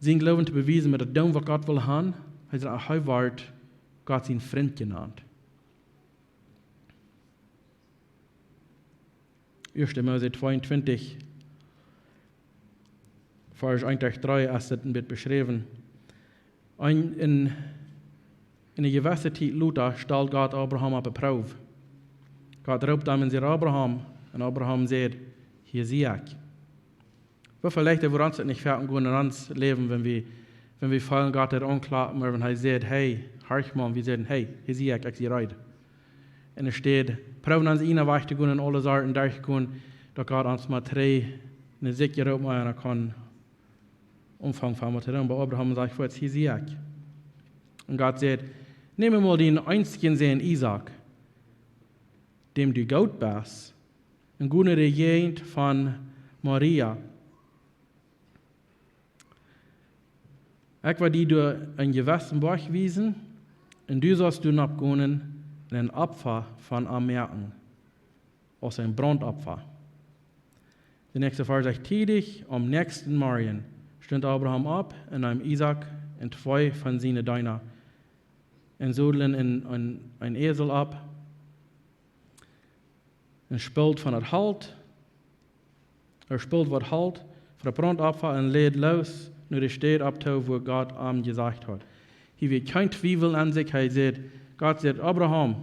sien Gloowen to bewiesen met daut doonen, waut Gott wull han, hee sajcht, hee wort Gott sien Frint jenant. Ieeschte Mose tweeuntwintich, Varsch eent bat dree, es dit een bät beschräwen. En, en, en eene jewesse Tiet lota stald Gott Abraham opp de Proow. Gott roopt am un sajcht: "Abraham." Un Abraham sajcht: "Hia sie ekj." Woo väl leichta wudd ons daut nich foaken gonen en ons Läwen, wan wie, wan wie feelen Gott daut aunkloppen, oba wan hee sajcht: "Hey, horch mol", un wie sajen: "Hey, hia sie ekj, ekj sie reed." Un enne Städ proowen ons eenen Wajch to gonen un aule Sorten derchgonen, daut Gott ons mol trigj no sikj roopt, mau dan kaun aunfangen von waut to doonen. Oba Abraham sajcht fuaz: "Hia sie ekj." Un Gott sajcht: "Nem mol dienen eensjen Sän Isaak, däm du goot best, un go no de Jäajent von Moria. Ekj woa die doa een jewessen Boajch wiesen, un du saust doa nopp gonen un een Opfa von am moaken, aus een Brauntopfa." De näakjste Varsch sajcht: "Tiedich aum näakjsten Morjen stunt Abraham opp un neem Isaak un twee von siene Deena un sodlen een, een, een Äsel opp un spold von daut Holt, hee spold waut Holt fa daut Brauntopfa un leet loos no de Städ opp too, wua Gott am jesajcht haud." Hia wia kjeen Twiewel aun sikj. Hee sajcht, Gott sajcht: "Abraham,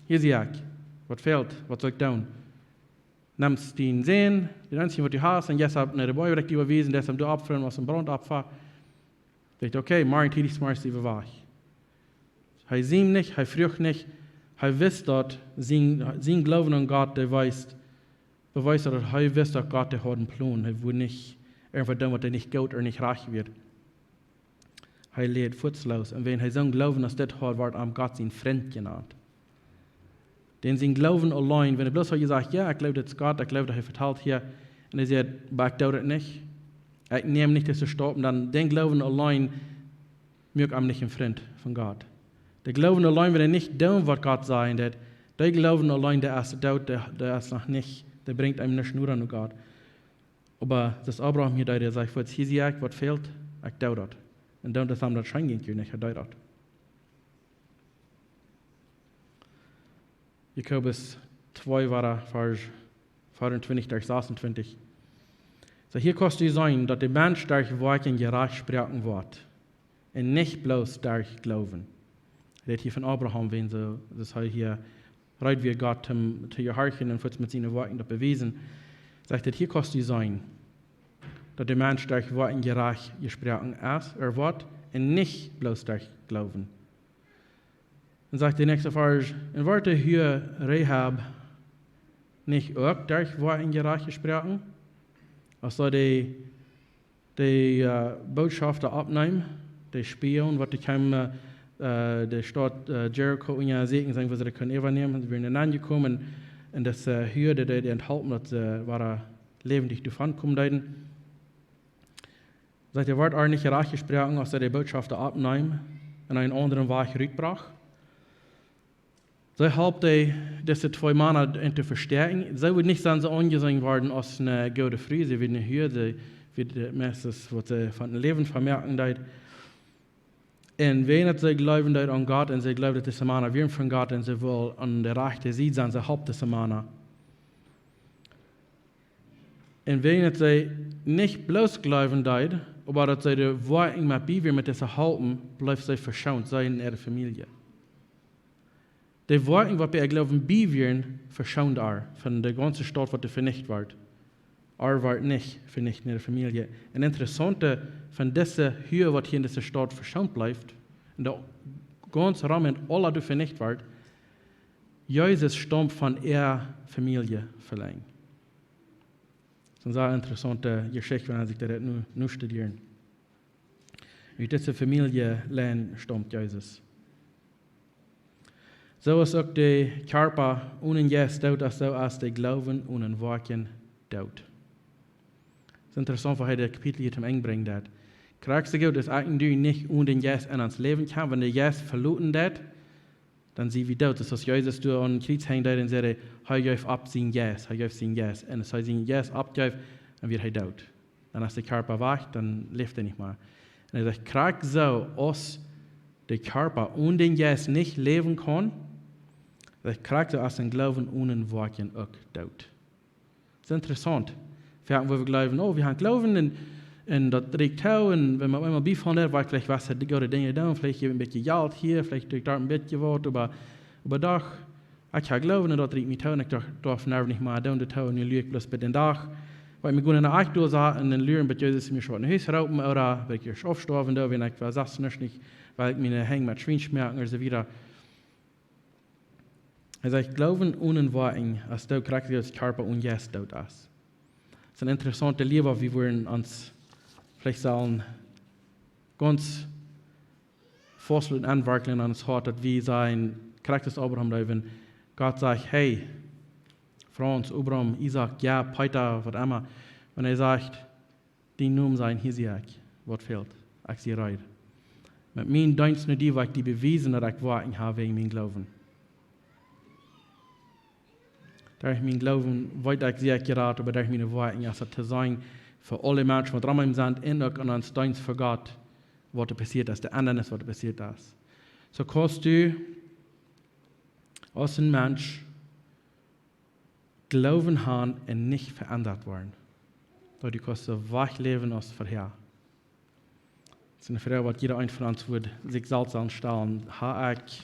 hia sie ekj. Waut fält? Waut saul ekj doonen? Nemst dienen Sän, dän eensjen, waut du hast, un jeist opp no de Boaj, waut ekj die woa wiesen, deist am doa opfren aus een Brauntopfa." Sajcht: "Okay, morjen tiedich zemorjes sent wie wajch." Hee säd nich, hee fruach nich, hee wist daut, sien, sien Gloowen aun Gott, dee wees, bewiest daut, daut hee wist, daut Gott, dee haud een Plon. Hee wudd nich irjentwaut doonen, waut hee nich goot ooda nich rajcht wia. Hee läwd fuaz. Un wan hee soon Gloowen aus dit haud, wort am Gott sien Frint jenant. Dan sien Gloowen auleen, wan hee bloos haud jesajcht: "Jo, ekj gloow, dit es Gott, ekj gloow, daut hee vetalt hia." Un hee säd: "Oba ekj doo daut nich. Ekj näm nich dise Staup." Dan, dan Gloowen auleen moakt am nich een Frint von Gott. De Gloowen auleen, wan hee nich deit, waut Gott sajen deit, de Gloowen auleen, dee es doot, dee, dee es noch nich, dee brinjt eenem nich noda no Gott. Oba daut Abraham hia deed, hee säd: "Waut, hia sie ekj, waut fält, ekj doo daut." Un dan, daut am daut scheen jinkj, hee deed daut. Jakobus twee, Varsch vierundzwanzig bat sechsundzwanzig. Soo, hia kaust du seenen, daut de Mensch derch Woakjen jerajcht jesproaken woat, un nich bloos derch Gloowen. Rät hia von Abraham, wan soo, daut hee hia reed wia, Gott am to jehorchen un fuaz met siene Woakjen daut bewiesen. Sajcht daut, hia kaust du seenen, daut de Mensch derch Woakjen jerajcht jesproaken es, ooda woat, un nich bloos derch Gloowen. Dan sajcht de näakjste Varsch: "Un wort de Hua Rahab nich uk derch Woakjen jerajcht jesproaken, aus see de, de, äh, Botschofta oppneem, de Spion, waut dee kjeem, äh, äh, de Staut, äh, Jericho unjasieekjen, seenen, woo see dee kunnen äwanämen, un see wieren nenjekomen, un daut, äh, Hua, dee, dee, dee entholpen, daut see wada läwendich doavon komen deeden." Sajcht, wort ar nich jerajcht jesproaken, aus see de Botschofta oppneem un eenen aundren Wajch rutbrocht. See holp dee, dise twee Mana en to vestäakjen. See wudd nich sennen soo aunjeseenen worden aus eene goode Fru. See wia eene Hua, see wia daut meiste, waut see von äa Läwen vemoakjen deed. Un wan see jleewen deed aun Gott un see jleewd, daut dise Mana wieren von Gott un see wull aun de rajchte Sied sennen, see holp dise Mana. Un wan see nich bloos jleewen deed, oba daut see de Woakjen met bie wia, met dise Helpen, bleef see veschoont, see un äare Famielje. De Woakjen, waut bie äa Gloowen bie wieren, veschoond ar von de gaunze Staut, waut doa venicht wort. Ar wort nich venicht, äare Famielje. Un interessaunt, von dise Hua, waut hia en dise Staut veschoont bleef, un de gaunze Rom un aula doa venicht wort, Jesus staumd von äa Famielje velenjd. Daut es eene sea interessaunte Jeschicht, wan eena sikj daut nu, nu studieren. Ut dise Famielje staumd Jesus. Soo aus uk de Kjarpa onen Jeist doot es, soo es de Gloowen onen Woakjen doot. Daut es interessaunt, woo hee daut Kapitel hia toom Enj brinjt, daut krakjt soo goot aus ekj un du nich onen dän Jeist en ons Läwen kjennen, wan de Jeist veloten deit, dan sent wie doot. Daut es aus Jesus doa aum Kjriez henjd un säd, hee jeef opp sienen Jeist, hee jeef sienen Jeist. Un aus hee sienen Jeist oppjeef, dan wort hee doot. Dan es de Kjarpa wajch, dan läft hee nich mea. Un hee sajcht, krakjt soo aus de Kjarpa onen dän Jeist nich läwen kaun, sajcht, krakjt soo es een Gloowen onen Woakjen uk doot. Daut es interessaunt. Wie haben, wua wie jleewen, oh, wie haben Gloowen un, un daut rieekjt too, un wan wie eemol bie von dee, wua ekj veleicht waut de goode Dinja doonen, veleicht jeef ekj een bät Jelt hia, veleicht doo ekj doa een bät waut, oba, oba doch, ekj hab Gloowen un daut rieekjt mie too, un ekj docht, doaf nu nich mea doonen, daut too, un nu lua ekj bloos bie dän Dach. Wan ekj mie goot enne Akj doa sat un dan luren, bat Jesus mie schwoa no Hus roopen, ooda bat ekj ieescht aufstoawen doo, wan ekj wea sas nich, nich, wiels ekj miene Henj met Schwien schmeak, un soo wieda. Hee sajcht, Gloowen onen Woakjen es doot, krakjt soo aus Kjarpa onen Jeist doot es. Daut es eene interessaunte Lia, wua wie wudden ons veleicht sellen gaunz faust loten enwarkjlen aun ons Hoat, daut wie sent, krakjt soo aus Abraham deed, wan Gott sajcht, hey, Franz, Abraham, Isaak, jo, Peeta, waut emma. Wan hee sajcht, dien Nomen sajen, hia sie ekj, waut fält? Ekj sie reed. Met mienen Deenst no die woa ekj die bewiesen, daut ekj Woakjen hab wäajen mienen Gloowen. Derch mienen Gloowen weet ekj, sie ekj jerat, oba derch miene Woakjen es daut to seenen fa aule Menschen, waut rom mie sent, un uk aun ons Deenst fa Gott, waut doa passieet es, de Endanis, waut doa passieet es. Soo kaust du aus een Mensch Gloowen haben un nich veendat woaren. Daut du kaust soo wajch läwen aus verhäa. Daut es eene Froag, waut jieda eena von ons wudd sikj selfst aunstalen. Hab ekj,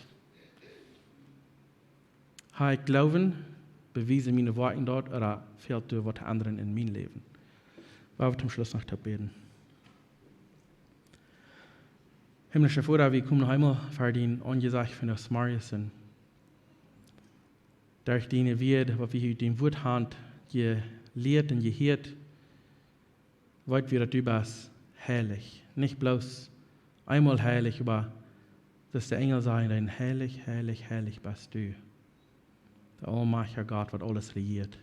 hab ekj Gloowen, bewiesen miene Woakjen daut, ooda fält doa waut to endren en mien Läwen? Lot ons toom Schluss noch toop bäden. Himmlischa Voda, wie komen noch eemol ver dien Aunjesecht vondoag zemorjes un derch diene Wieed, waut wie hia ut dien Wuat haben, jelieet un jehieet, weet wie daut du best heilich. Nich bloos eemol heilich, oba daut de Enjel sajen: Heilich, heilich, heilich best du, de aulmajchtja Gott, waut aules rejieet.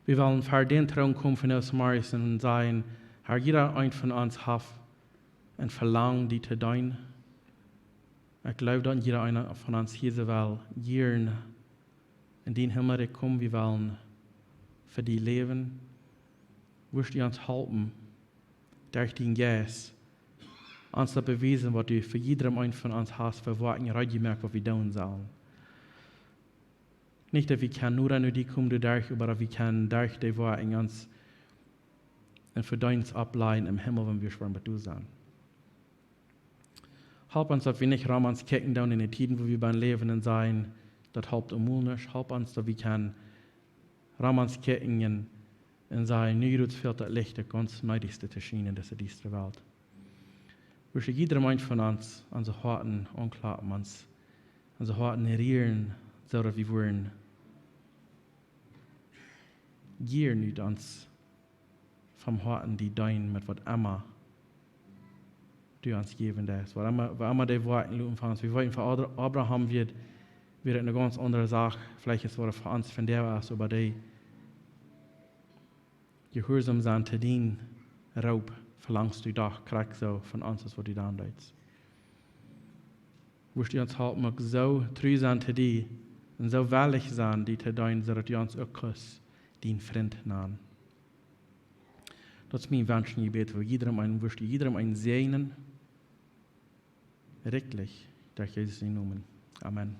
Wie wellen ver dän Troon komen vondoag zemorjes un sajen: Herr, jieda eent von ons haft een Velangen die to deenen. Ekj jleew daut jieda eena von ons hia soo well jieren en dien Himmelrikj komen. Wie wellen fa die läwen. Wurscht du ons halpen, derch dienen Jeist ons daut bewiesen, waut du fa jiedrem eenen von ons hast, fa Woakjen reed jemoakt, waut wie doonen sellen. Nich daut wie kjennen noda no die komen doaderch, oba daut wie kjennen derch dee Woakjen ons een Vedeenst oppleien em Himmel, wan wie woaren bie die sennen. Halp ons, daut wie nich rom ons kjikjen doonen en de Tieden, wua wie bennen läwen, un sajen: Daut halpt emol nuscht. Halp ons, daut wie kjennen rom ons kjikjen un sajen: Nu jrod fält daut Licht, daut gaunz needichste, to schienen en dise diestre Welt. Wurscht du jiedrem eenen von ons onse Hoaten aunklappen, ons, onse Hoaten rieren, soo daut wie woaren jieren ut ons vom Hoaten die deenen met waut emma du ons jäwen deist. Waut emma, waut emma dee Woakjen loten von ons. Wie weeten, fa Abra-, Abraham wia, wia daut eene gaunz aundre Sach. Veleicht es waut fa ons vondoag es, oba dee jehuarsom sennen to dienen Roop velangst du doch krakjt soo von ons aus waut du doonen deist. Wurscht du ons halpen, uk soo tru sennen to die un soo wellich sennen die to deenen, soo daut du ons uk kaust dien Frint nanen. Daut es mien Wunsch un Jebäd fa jiedrem eenen. Wurscht du jiedrem eenen säajnen, rikjlich, derch Jesus sienen Nomen. Amen.